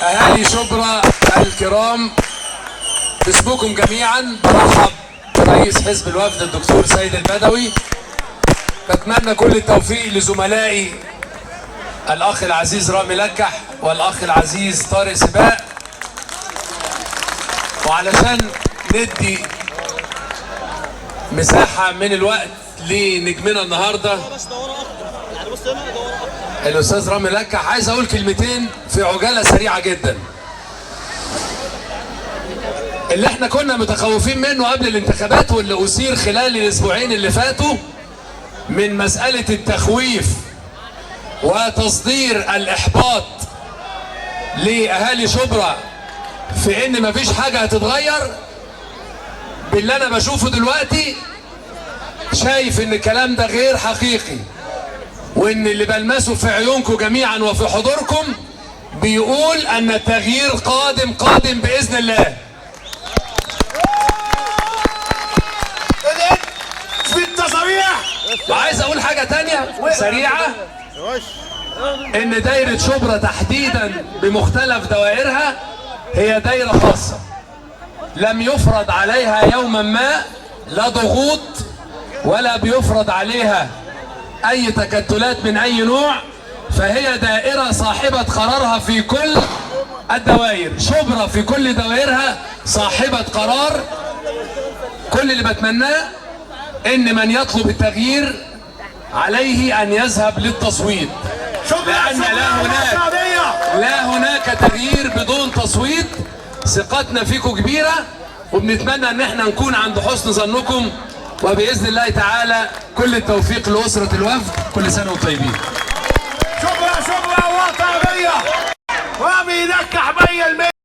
أهالي شبرا الكرام، باسمكم جميعا برحب برئيس حزب الوفد الدكتور سيد البدوي. بتمنى كل التوفيق لزملائي الأخ العزيز رامي لكح والأخ العزيز طارق سباق. وعلشان ندي مساحة من الوقت لنجمنا النهارده الأستاذ رامي لكح، عايز أقول كلمتين في عجالة سريعة جدا. اللي احنا كنا متخوفين منه قبل الانتخابات واللي أثير خلال الأسبوعين اللي فاتوا من مسألة التخويف وتصدير الإحباط لأهالي شبرا في إن مفيش حاجة هتتغير، باللي أنا بشوفه دلوقتي شايف إن الكلام ده غير حقيقي، وإن اللي بلمسه في عيونكم جميعا وفي حضوركم بيقول أن التغيير قادم قادم بإذن الله. في التصاريح. وعايز اقول حاجة تانية سريعة، ان دايرة شبرا تحديدا بمختلف دوائرها هي دايرة خاصة لم يفرض عليها يوما ما لا ضغوط ولا بيفرض عليها اي تكتلات من اي نوع، فهي دائرة صاحبة قرارها في كل الدوائر. شبرا في كل دوائرها صاحبة قرار. كل اللي بتمناه ان من يطلب التغيير عليه ان يذهب للتصويت، لان لا هناك تغيير بدون تصويت. ثقتنا فيكم كبيرة وبنتمنى ان احنا نكون عند حسن ظنكم، وباذن الله تعالى كل التوفيق لاسرة الوفد. كل سنة وانتم طيبين. شبرا شبرا وطنية، رامي لكح 100%.